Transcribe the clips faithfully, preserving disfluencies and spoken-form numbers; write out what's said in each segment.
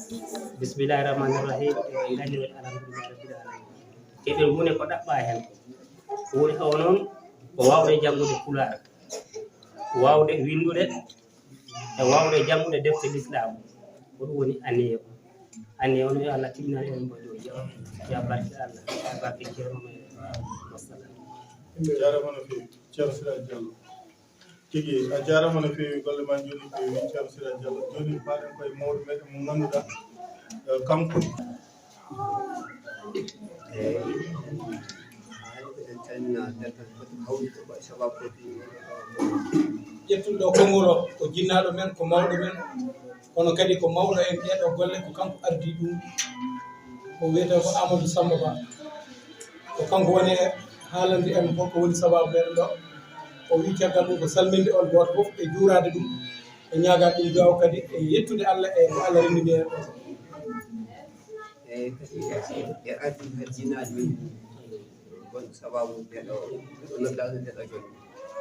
Bismillahi rahmani rahim. Eɗen nganndi waɗi alhamdulillahi rabbil alamin. Keɓe ngune ko ɗaɓɓa heen. Ko woni o noon ko waawde janngude Pulaar, waawde winndude e waawde janngude defte lislaam. Ko ɗum woni anniye o. Anniye o no yo Allah timmina en mbo yo jaw. Ya barke Allah, ya barke Ceerno men. Wassalam. Jarama no feewi Ceerno Sira Diallo. Tigi a jarama no feewi golle ma joni feewi Ceerno Sira Diallo. Joni paɗen koye mawɗo meɗen mo ganduɗa kanko. Ƴettuɗo ɗo konngol o ko jinnaɗo men, ko mawɗo men, kono kadi ko mawɗo en ɗeɗo golle, ko kanko ardi ɗum. O wiyete ko Amadou Samba Ba. Ko kanko woni e haalande en holko woni sababu meɗen ɗo. O wi caggal ɗum ko salminde on gooto fof e juuraade ɗum, e ñaagaade ɗum duwaaw kadi e yettude Allah e ko Allah renndini en ɗo. Eyi, kadi e ardinde kadi jinnaaji men gonɗo sababu ndeɗo noddaandu ndeɗo jonnde.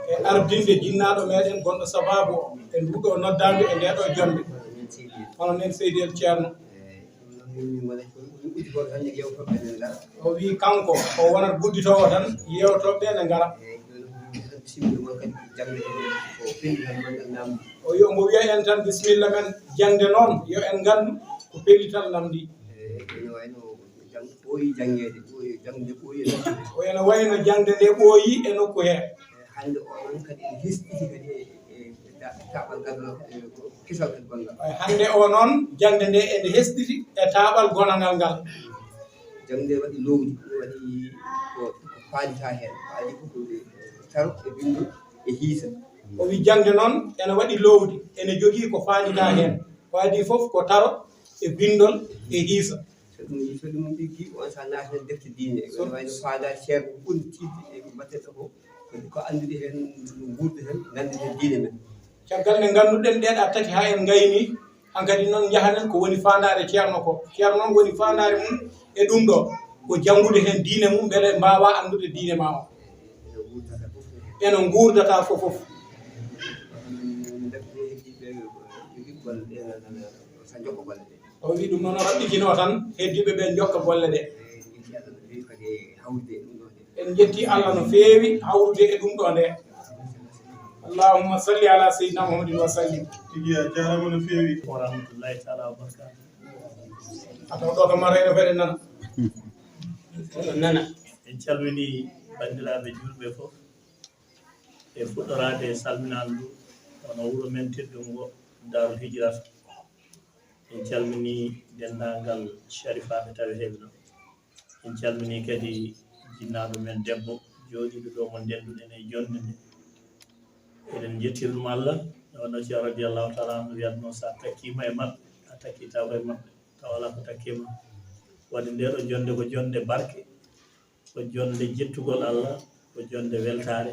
E ardinde jinnaaɗo meɗen gonɗo sababu e nduɗo noddaandu e ndeɗo jonnde. Hono nen seydi el ceerno. Eyi, ɗum noon min min wonat ko min udditorɓe tan yewtoɓe men ngara. O wi kanko o wonat gudditowo tan yewtoɓe ne ngara. Eyi, ɗum noon min tan simde mon kadi jangde ko pellital manngal namdi. O wi omo wiya en tan bisimilla men jangde noon yo en ngandu ko pellital namdi. Eyi, ene wayno jang ɓooyi janngeede ɓooyi jangde ɓooyi e nokku he. O ene wayno jangde nde ɓooyi e nokku he. Hannde o noon kadi ene hesɗiti kadi e e ta- taaɓal ngal ɗo e ko kisal kadi gonngal. Hannde o noon jangde nde ene hesɗiti e taaɓal gonangal ngal. Jangde waɗi lowdi ɗum waɗi ko ko faalita heen faali ko ko taro e binndol e hiisa. O wi jangde noon ene waɗi lowdi ene jogii ko faalita heen, ko adii fof ko taro e binndol e hiisa. So ɗum so ɗum liggi on sa naatinen defte diine ene wayno faada ceerno ɓuri tiiɗde e ko mbaɗten ɗo ko ko anndude heen nguurde heen nganndude diine men. Caggal nde ngannduɗen ɗeeɗa tati haa en ngayni, hankadi noon njahanen ko woni faandaare ceerno ko. Ceerno noon woni faandaare mum e ɗum ɗo, ko janngude heen diine mum mbele mbaawa anndude diine ma o. Eno nguurdata fof fof. O wi ɗum noon o raɓɓitinoo tan heddiiɓe ɓe njokka golle ɗe. En njetti Allah no feewi hawrude e ɗum ɗo nde. Allahumma salli ala sayyidina Muhammadin wa sallim. Tigi a jarama no feewi. Wa rahmatullahi taala wa barakatuh. A taw ɗo kam ma reyno feɗen nana. Nana. En calmini bandiraɓe julɓe fof. E fuɗɗoraade e salminaandu ndu hono wuro men teddungo Daarul Hijrata. En calminii denndaangal carifaaɓe taweteeɓe ɗo. En calminii kadi jinnaaɗo men debbo jooɗiiɗo ɗo mo ndennduɗen e jonnde nde. Eɗen njettir ɗum Allah, nde wonno Ceerno radiyallahu taala anhu wiyatno so a takkiima e maɓɓe a takkitaako e maɓɓe taw alaa ko takkiima. Waɗde ndee ɗo jonnde ko jonnde barke. Ko jonnde jettugol Allah, ko jonnde weltaare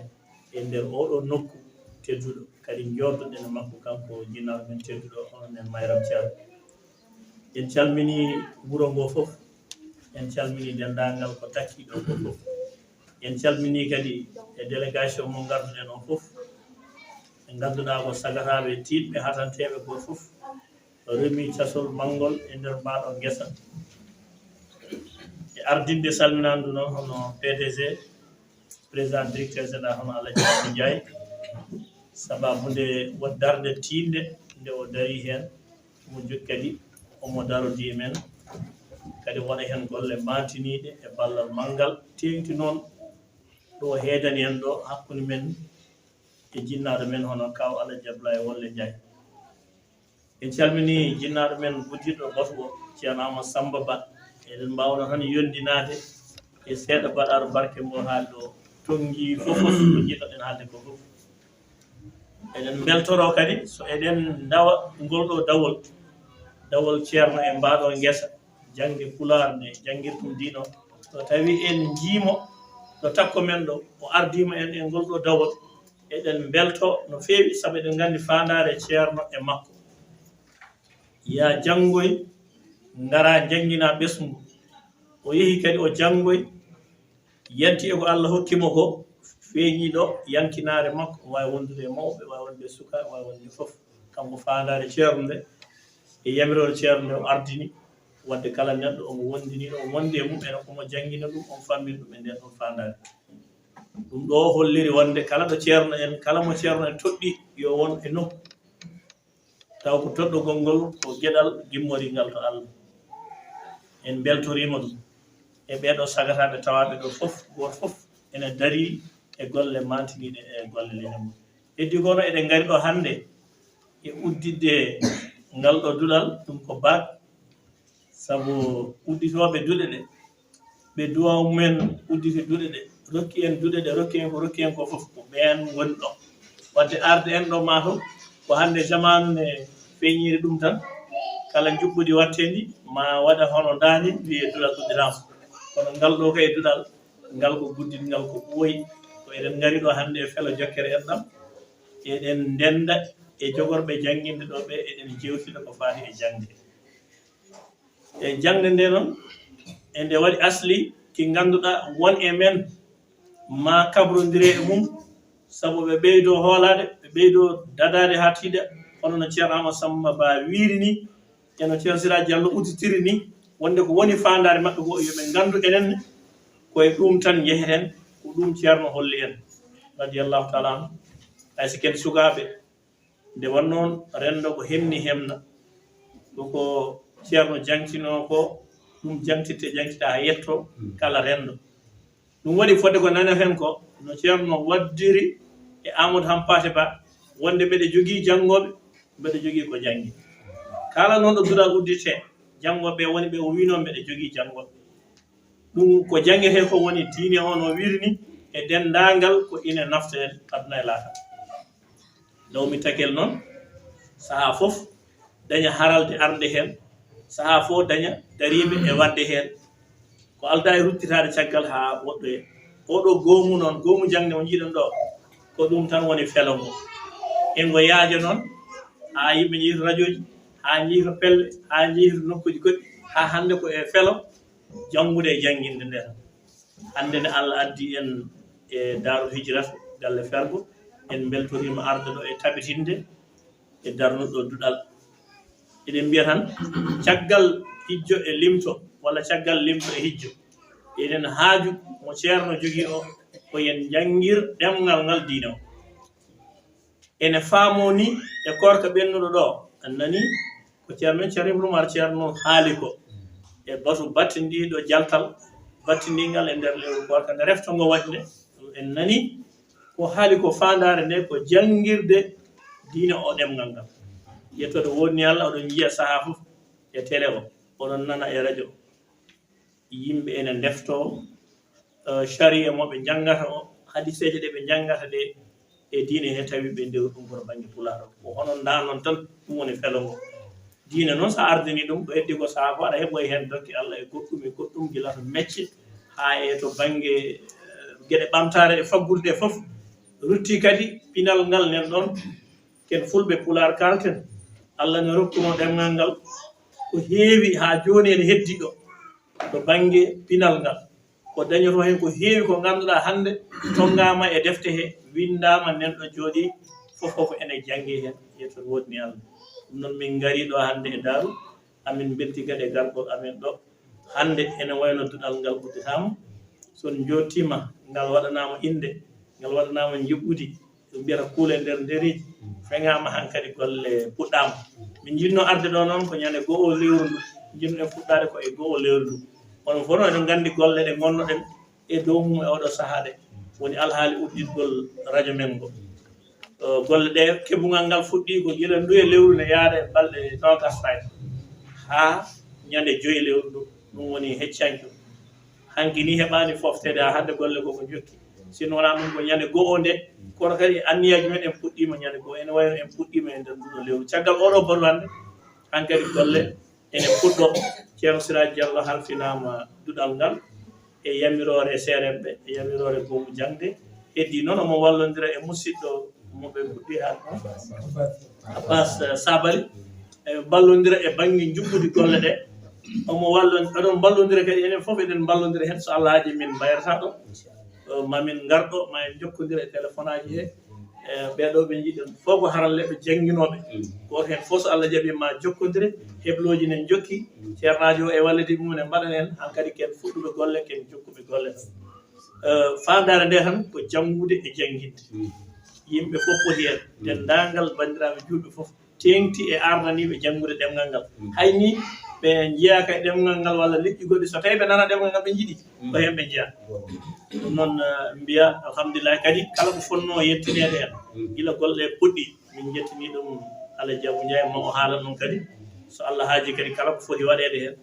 e nder ooɗoo nokku tedduɗo, kadi njooɗoɗen e makko kanko jinnaaɗo men tedduɗo, hono men Mayram Ceerno. En calminii wuro ngoo fof, en calminii denndaangal ko takkii ɗoo koo fof. En calminii kadi e délégation mo ngarduɗen oo fof, ɓe ngannduɗaa ko sagataaɓe tiiɗɓe hatanteeɓe koo fof. Remi casol manngol e nder mbaaɗo ngesa. E ardinde salminaandu noon hono P D G, président directeur général hono Alhaji Abdou Ndiaye, sababu nde won darnde tiiɗnde nde o darii heen, omo jokki kadi omo darodii e men, kadi waɗa heen golle maantiniiɗe e ballal manngal teeŋti noon ɗo heedani en ɗo hakkunde men e jinnaaɗo men hono Kaaw Alhaji Abdoulaye Wolle Ndiaye. En calminii jinnaaɗo men guddiiɗo batu o, Ceerno Aamadu Sammba Ba. Eɗen mbaawno tan yonndinaade e seeɗa baɗaaru barke mbo haali ɗo, tonngii fof fof ko njiɗnoɗen haalde ko fof. Eɗen mbeltoroo kadi so eɗen ndawa ngol ɗo dawol, dawol ceerno e mbaaɗo ngesa, jannge pulaar nde janngirtum diino, so tawii en njii mo ɗo takko men ɗo, o ardiima en e ngol ɗo dawol. Eɗen mbeltoo no feewi sabu eɗen nganndi faandaare ceerno e makko. Yaa janngoy, ngaraa njannginaa ɓesngu. O yehi kadi o janngoy, yanti e ko Allah hokki mo ko, feeñii ɗo yankinaare makko, o waawi wondude e mawɓe, o waawi wondude e sukaaɓe, o waawi wondude e fof. Kanko faandaare ceerno nde, E yamiroore Ceerno nde o ardini, wadde kala neɗɗo omo wondini ɗo, omo wondi e mum, ene omo janngina ɗum, omo fammina ɗum e nden ɗon faandaare. Ɗum ɗo holliri wonde kala ɗo Ceerno en, kala mo Ceerno en toɗɗi, yo won e nokku. Taw ko toɗɗogol ngol ko geɗal gimmoringal to Allah. En mbeltoriima ɗum. E ɓee ɗo sagataaɓe tawaaɓe ɗo fof, gooto fof ene darii e golle maantiniiɗe e golle leñol ngol. Heddi kono eɗen ngari ɗo hannde e udditde ngal ɗo duɗal, ɗum ko baak. Sabu udditooɓe duɗe ɗe, ɓe duwaw men udditi duɗe ɗe, rokki en duɗe ɗe, rokki en ko, rokki en ko fof, ko ɓeen ngoni ɗo. Wadde arde en ɗo maa fof, ko hannde jamaanu ne feeñiri ɗum tan, kala njuɓɓudi waɗteendi, ma waɗa hono ndaani, wiyee duɗal udditaama. Kono ngal ɗo kay duɗal, ngal ko guddit, ngal ko ɓooyi. Ko eɗen ngari ɗo hannde e felo jokkere enɗam, eɗen ndennda e jogorɓe jannginde ɗo ɓe, eɗen jeewtida ko faati e jaŋde. E jaŋde nde noon, e nde waɗi asli ki ngannduɗaa won e men ma kabrondire e mum, sabu ɓe ɓeydo hoolaade, ɓe ɓeydo dadaade haa tiiɗa, hono no Ceerno Amadou Samba Ba wiiri ni, e no Ceerno Siraaji Diallo udditiri ni, wonde ko woni faandaare maɓɓe ko yo ɓe nganndu enen ne, ko e ɗum tan njeheten, ko ɗum Ceerno holli en, radiyallahu taala anhu. Hay so ken sukaaɓe, nde won noon renndo ko hemni hemna, ko ko Ceerno jangtinoo ko, ɗum jangtitte, jangtita haa yetto kala renndo. Ɗum waɗi fodde ko naneten ko no Ceerno waddiri e Amadou Hampate Ba, wonde mbeɗa jogii janngooɓe, mbeɗa jogii ko janngi. Kala noon ɗo duɗal udditee, janngooɓe woni ɓe o wiinoo mbeɗa jogii janngooɓe. Ɗum ko janngetee ko woni diine o no wiiri ni, e denndaangal ko ine nafta en aduna e laakhira. Lawmi takel noon, sahaa fof daña haralde arde heen, sahaa fof daña dariiɓe e waɗde heen. Ko aldaa e ruttitaade caggal haa woɗɗoya. Oɗo goomu noon, goomu jaŋde mo njiiɗen ɗo, ko ɗum tan woni felo ngo. E ngo yaaja noon, haa yimɓe njeyta rajooji, haa njeyta pelle, haa njeyta nokkuuji goɗɗi, haa hannde ko e felo janngude e jannginde nde tan. Hannde ne Allah addi en e Daarul Hijrata, galle Fergo, en mbeltoriima arde ɗo e tabitinde e darnuɗo duɗal. Eɗen mbiya tan, caggal hijjo e limto, walla caggal limto e hijjo, eɗen haaju mo Ceerno jogii o, ko yen njanngir ɗemngal ngal diine o. Ene faamoo ni e koorka ɓennuɗo ɗo, en nani ko Ceerno men Ceerno Ibrahima Umar Ceerno haali ko e batu battindiiɗo jaltal, battindiingal e nder lewru koorka nde refto ngo waɗi nde, en nani ko haali ko faandaare nde ko janngirde diine o ɗemngal ngal. Yettoode woodni Allah, oɗon njiya sahaa fof e télé o, oɗon nana e radio. Yimɓe ene ndeftoo, eh, sariya mo ɓe njanngata o, hadiseeje ɗe ɓe njanngata ɗe e diine he, tawi ɓe ndewri ɗum kono bannge Pulaar o. Ko hono ndaa noon tan, ɗum woni felo ngo. Diine noon, so a ardini ɗum, ko heddi ko sahaa fof aɗa heɓoya heen dokke Allah e goɗɗum e goɗɗum, gila to mecce haa e to bannge, eh, geɗe ɓamtaare e faggudu ɗe fof. Rutti kadi pinal ngal nen ɗoon, ken fulɓe Pulaar kaalten, Allah ne rokkuno ɗemngal ngal ko heewi haa jooni ene heddi ɗo. To bannge pinal ngal, ko dañoto heen ko heewi ko ngannduɗaa hannde tonngaama e defte he, winndaama, nen ɗo jooɗii, fof fof ene janngee heen, yettode woodni Allah. Ɗum noon min ngarii ɗo hannde e Daaru, amin mbelti kadi e gargol amen ɗo. Hannde ene wayno duɗal ngal udditaama, so njottiima ngal waɗanaama innde, ngal waɗanaama njuɓɓudi, ɓe mbiyata kuule nder ndereeji, feŋaama hankadi golle puɗɗaama. Min njiɗno arde ɗo noon ko ñande go'o lewru ndu, njiɗno en fuɗɗaade ko e go'o lewru ndu. Kono fof noon eɗen nganndi golle ɗe ngonnoɗen e dow mum e oɗo sahaa ɗe, woni alhaali udditgol radio men ngo. Eh, golle ɗe, keɓungal ngal fuɗɗii ko gila ndu e lewru ne yaada e balɗe noogas fayda haa ñande joyi lewru ndu, ɗum woni heccanke. Hanki ni heɓaani fofteede haa hannde golle ko ko jokki. Sinno wonaa ɗum ko ñande go'o nde, kono kadi anniyaaji men en puɗɗiima ñande go'o, ene wayno en puɗɗiima e nder nduɗo lewru. Caggal oɗo baru hannde, hankadi golle ene puɗɗo. Ceerno Siraaji Diallo halfinaama duɗal ngal e yamiroore seerenɓe, e yamiroore goomu jaŋde. Heddii noon omo wallondira e musidɗo mo ɓe puɗɗi haalde, Abbas, eh, Sabali. E ballondira e bannge njuɓɓudi golle ɗe. Omo wallon-, oɗon mballondira kadi, enen fof eɗen mballondira heen, so Allah haaji min mbayrata ɗo. Eh, ma min ngar ɗo, ma en njokkondira e téléphone aji he. E ɓee ɗoo ɓe njiɗen fof ko haralleeɓe jannginooɓe. Gooto heen fof so Allah jaɓii ma jokkondire, heblooji ne njokki, ceernaajo o e wallidi mum en mbaɗan en, hankadi ken fuɗɗuɓe golle, ken jokkuɓe golle tan. Eh, faandaare nde tan ko janngude e jannginde. Yimɓe fof poti heen, denndaangal banndiraaɓe juulɓe fof, teeŋti e ardaniiɓe janngude ɗemngal ngal. Hay ni ɓe njiyaaka e ɗemngal ngal walla leƴƴi goɗɗi, so tawii ɓe nana ɗemngal ngal, ɓe njiɗi, ko heen ɓe njiyaa. Ɗum noon, eh, mbiya alhamdulillahi, kadi kala ko fotnoo yettineede heen, gila golle puɗɗi, min njettini ɗum Alaji Abu Njaay, ma o haala ɗum kadi. So Allah haaji kadi, kala ko foti waɗeede heen,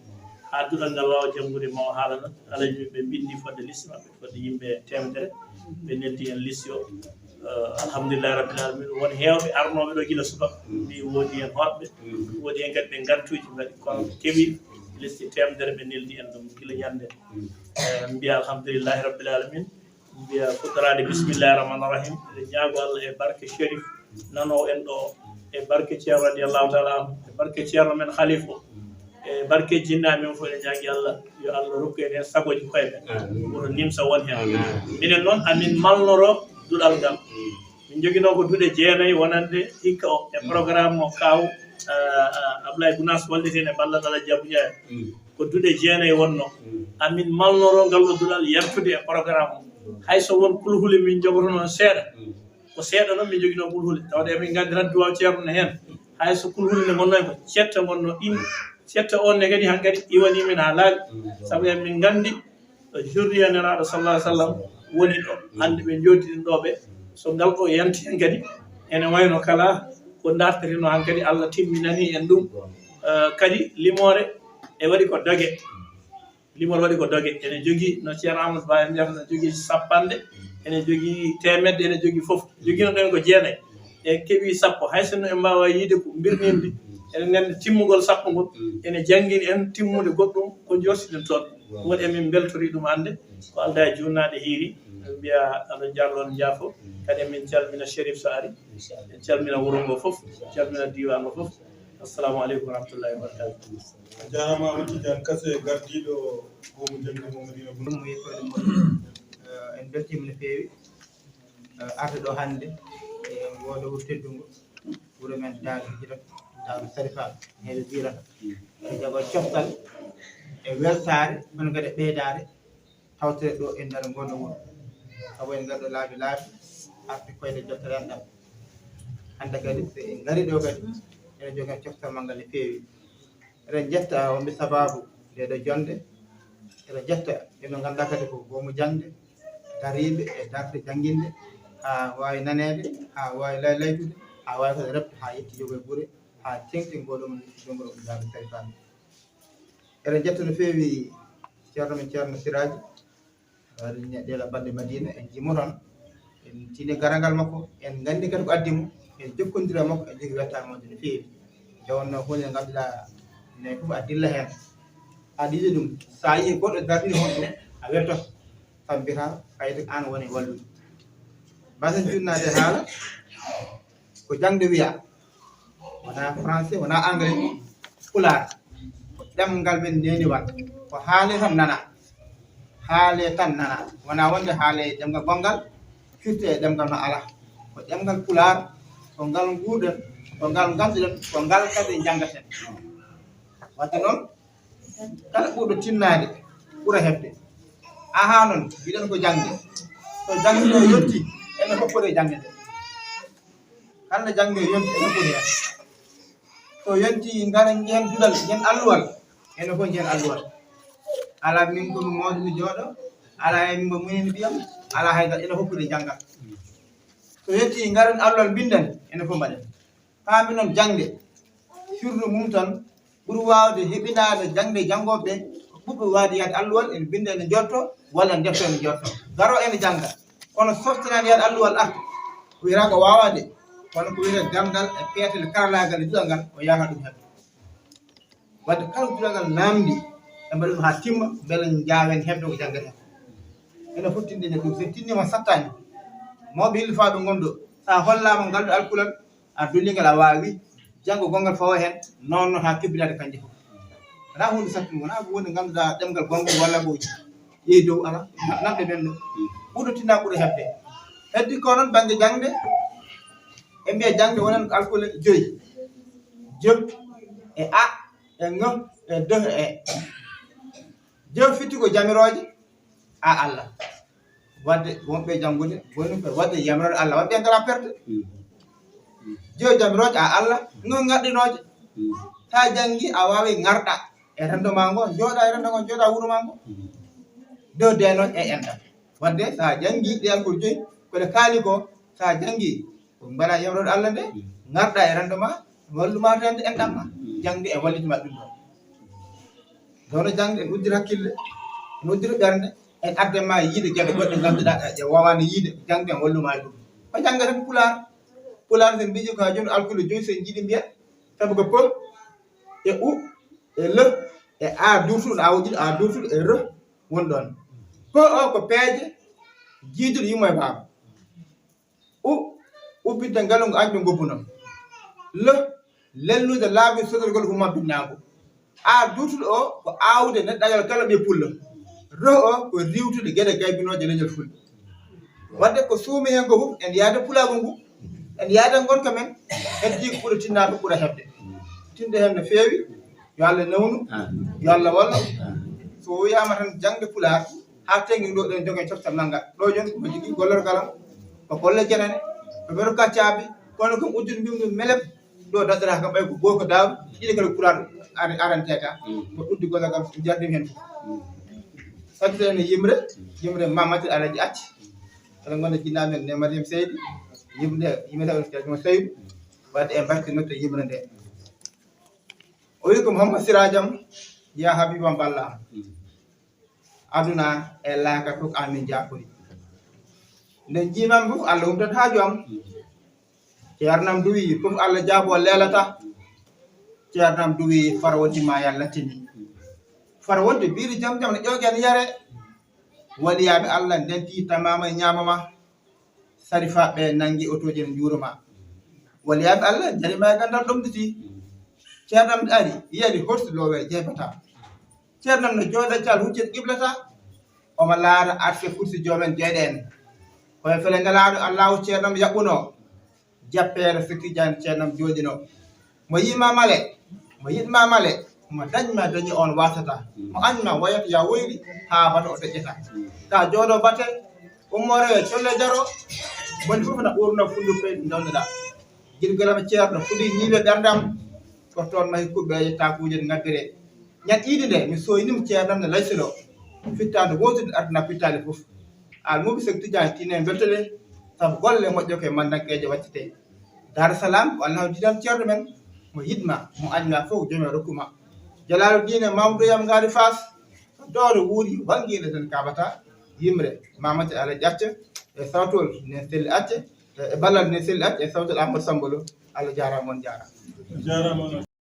haa duɗal ngal waawa janngude, ma o haalana. Alaji ɓe mbinndi fodde liste maɓɓe, fodde yimɓe teemedere, ɓe neldi heen liste o. Eh, alhamdulillahi rabbil alamin, won heewɓe arnooɓe ɗo gila subaka. Mbi woodi heen hoɗɓe, woodi heen kadi ɓe ngantuuji mbaɗi, kono ɓe keɓi liste teemedere, ɓe neldi heen ɗum gila ñande. Eh, mbiya alhamdulillahi rabbil alamin, mbiya fuɗɗoraade bismillahi rahmani rahim. Eɗen ñaago Allah e barke Cherif nanoowo en ɗo, e barke Ceerno radiyallahu taala anhu, e barke Ceerno men Khalifa o, e barke jinnaaɓe men fof, eɗen ñaagi Allah yo Allah rokku en heen sagooji koye men. Woto nimsa won heen. Minen noon, amin malnoro duɗal ngal. Min njoginoo ko duɗe jeenayi wonande hikka o e programme mo kaaw, eh, eh, Ablaye Gounass walliti en e ballal Alaji Abu Njaay. Ko duɗe jeenayi wonnoo. Amin malnoro ngal o duɗal yaltude e programme o. Hay so won kulhuli min njogotonoo seeɗa, ko seeɗa noon min njoginoo kulhuli. Tawde emin nganndi tan duwaaw ceerno ne heen. Hay so kulhuli ne ngonnoo ko cette ngonnoo ɗin, cette on ne kadi hankadi iwanii min haa laaɓi. Sabu emin nganndi ko zurriya Nelaaɗo sallallahu alaihi wasallam woni ɗo. Hannde ɓe njooɗi ɗin ɗo ɓe. So ngal ɗo yanti hen kadi, ene wayno kala ko dartirino hankadi, Allah timminani en ɗum. Eh, kadi limoore e waɗi ko doge. Limoore waɗi ko doge. Ene jogii, no Ceerno Amadou Ba en mbiyata, no jogii sappanɗe, ene jogii teemedde, ene jogii fof. Jogiino ɗen ko jeenayi. E keɓii sappo. Hay sinno en mbaawa yiide ko mbirninde, eɗen nganndi timmugol sappo ngol, ene janngini en timmude goɗɗum ko njortiɗen toon. Ɗum waɗi emin mbeltori ɗum hannde. Ko aldaa e juutnaade hiiri. En mbiya aɗa jarloo, njaafo. Kadi emin calmina Cherif so ari. En calmina wuro ngo fof, calmina diiwaan ngo fof. Assalamu aleykum wa rahmatullahi wa barakatuh. A jaaraama, Amadou Tidiane Kassé, gardiiɗo goomu jannde mo Madina Gounass. Ɗum mo yettoode moƴƴo. Eh, en mbeltiima no feewi, eh, arde ɗo hannde e ngoo ɗo wuro teddungo, wuro men Daaru Hijra, Daaru Sarifaaɓe, heɓe mbiyata. E jago coftal, e weltaare, kono kadi e ɓeydaare, tawtee ɗo e nder ngoo ɗo wuro. Sabu en ngarɗo laabi laabi, arde koyɗe jottere enɗam. Hannde kadi, so en ngarii ɗo kadi, ene joga coftal manngal no feewi. Eɗen njetta wonɓe sabaabu ndee ɗoo jonnde. Eɗen njetta ɓe ɓe ngannduɗaa kadi ko goomu jaŋde, dariiɓe e darde jannginde, haa waawi naneede, haa waawi lay-, laytude, haa waawi kadi refde haa yetti yogo e gure, haa teeŋti ngoo ɗoo mo Daaru Sarifaaɓe. Eɗen njetta no feewi ceerno men, Ceerno Siraaji, waɗi neɗɗo e balɗe Madina, en njii mo toon, en tini garal ngal makko, en nganndi kadi ko addi mo, en jokkondiri e makko, en jogii weltaare moƴƴo no feewi. Nde wonnoo huunde nde ngannduɗaa, enen fof a dilla heen. Aɗa yiɗi ɗum, so a yii goɗɗo darnii hoto ɗum, a weltoto, sabu mbiyata, ɓayde ko aan woni e wallude. Mbasen juutnaade haala, ko jaŋde wiyaa, wonaa français, wonaa anglais, pulaar. Ko ɗemngal men neeniwal. Ko haalee tan nanaa. Haalee tan nanaa. Wonaa wonde haalee ɗemngal gonngal, firti e ɗemngal ma alaa. Ko ɗemngal pulaar, ko ngal nguurɗen, ko ngal ngannduɗen, ko ngal kadi njanngaten. Wadde noon, kala ɓurɗo tinnaade, ɓura heɓde. Ahaa noon, mbiɗen ko jaŋde. So jaŋde o yontii, enen fof poti e jaŋde nde. Kala jaŋde yonti ene foti heen. So yonti ngara njehen duɗal, njehen alluwal, ene foti njehen alluwal. Alaa min ko mi mawɗo mi jooɗo, alaa e min mbo munini ɓiyam, alaa hay dara, ene foti janngal. So yonti ngaren alluwal mbinden, ene foti mbaɗen. Paami noon jaŋde, firdu mum tan, ɓuri waawde heɓinaade jaŋde janngooɓe ɓe, ko ɓurɓe waawde yahde alluwal, ene binnda, ene njorto, walla ene defta, ene njorto. Garoo ene jannga. Kono so foftanaani yahde alluwal arta, wiyata ko waawaa de, kono ko wiyata ganndal e peetel karallaagal e duɗal ngal, o yahata ɗum heɓde. Wadde kala ko duɗal ngal naamndi, ɓe mbaɗa ɗum haa timma, mbele njaawen heɓde ko janngata. Ene foti tinndinde ɗum, so tinndii ma sattaani, mawɓe hillifaaɓe ngonɗo, so a hollaama ngal ɗo alkulal, a dolligal a waawi, janngo gonngal fawa heen, noon noon haa kebbinaade kanji fof. Alaa huunde sattude, wonaa ko woni ngannduɗaa ɗemngal gonngal walla ko yehi dow, alaa, na-, naɓde men ɗo. Ɓurɗo tinna ɓurɗo heɓde. Heddi ko noon bannge jaŋde, En mbiya jangde wonan ko alkule joyi. Jo, e a, e ŋ, e d, e e. Jo fitti ko jamirooje a Allah. Wadde wonɓe janngude woni ko wadde yamrode Allah, wadde en kala perte. Jo jamirooje a Allah, ŋ ŋarɗinooje. So a janngi a waawi ŋarɗa e renndo ma ngo, jooɗa e renndo ngo, jooɗa wuro ma ngo. Do deno e enɗam. Wadde so a janngi ɗe alkol joyi, ko ɗe kaali ko, so a janngi ko mbaɗa yamrode Allah nde, ŋarɗa e renndo ma, wallu ma rende enɗam ma. Jangde e walliti ma ɗum ɗon. Ɗono jangde en uddira hakkille, en uddira ɓernde, en adda ma yiide geɗe goɗɗe ngannduɗaa ɗe, ɗe waawani yiide, jangde en wallu ma e ɗum. Ko jangde tan pulaar, pulaar sen mbiiji ko ha jooni alkule joyi sen jiiɗi mbiya, sabu ko p e u e l e a durtuɗo, a woƴƴuɗo a durtuɗo e r woni ɗon. P o ko peeje jiiduɗo yumma e baaba. U, ubbitde ngalu ngo añɓe ngobbuno. L, lelnude laabi sodorgol huma binnaagu. A duutuɗo o ko aawde neɗɗagal kala ɓe pullo. R o ko riiwtude geɗe gaybinooje leñol fulɓe. Wadde ko suumi heen ko fof en yaade pulaagu ngu, en yaade ngonka men, heddi ko ɓuri tinnaade ɓura heɓde. Tinde heen no feewi, yo Allah newnu, yo Allah wallu. So wiyaama tan jangde pulaar, haa teŋngi ɗo ɗen jogen coftal nannga. Ɗo jooni ko jogii gollorgal am, ko golle jenane, ko ɓeɗo kaccaabi, kono kam uddude mbimɗum melem, ɗo daɗɗata kam ɓay ko gooko daaw, ɗiɗi kala pulaar ar-, aranteka. Ko uddi gollorgal am, jardim heen fof. Sakkito en e yimre, yimre Mamati Alaji Acci. Kala ngonde jinnaaɓe men ne Mariam Seydi, yimre, yimre on ko Seydu, wadde e mbarki notte yimre nde. O wi ko Mouhammad Sirajam, ya Habiba Balla. Aduna e laaka fof amin jaakori. Nde njiimam fof Allah humtat haaju am. Ceernam duwi fof Allah jaabo leelata. Ceernam duwi fara wonti ma yalla tini. Fara wonti biiri jam jam ne ƴoogen yare. Waliyaaɓe Allah ndenti tamama e ñaamama. Sarifaaɓe nangi otooji ne njuuruma. Waliyaaɓe Allah jarima e gandal ɗomɗiti. Ceernam ari yiyani horti loowe jeebata. Ceernam no jooɗa cal huccit qiblata. Omo laara arse kursi joomen jeyɗe en. Koye fele ngalaaɗo Allahu ceernam yaɓɓuno. Jappeere Seex Tijaan ceernam jooɗino. Mo yi'ma male, mo yiɗma male, mo dañma dañi on wasata. Mo añma woyata ya woyri, haa bata o deƴƴata. Ka jooɗo bate, ummore colle jaro, moni fof na ɓurno fundu pey ndonnoɗa. Jirgolam ceerno fudi ñiiɓe ɓerdam, ko toon mahi kuɓɓe takuuje ngabbire. Ñan iidi nde, mi soynima ceernam ne laysino. Fittaandu wootude aduna fittaali fof. Almuɓe Seex Tijaan tine mbeltoɗe, sabu golle moƴƴe koye mandankeeje waccete. Dar Salaam, ko Allah didan ceerno men, mo yiɗma, mo añma fof, jomi rokkuma. Jalaalu diine Mamadou Yam ngaari Faas, dooro wuuri, wangiiɗo tan kaabata, yimre, Mamati Ala Ƴacce, e sawtol ne selli acce, e ballal ne selli acce, e sawtol Amadou Sambolo, Allah jaaraama, on jaaraama.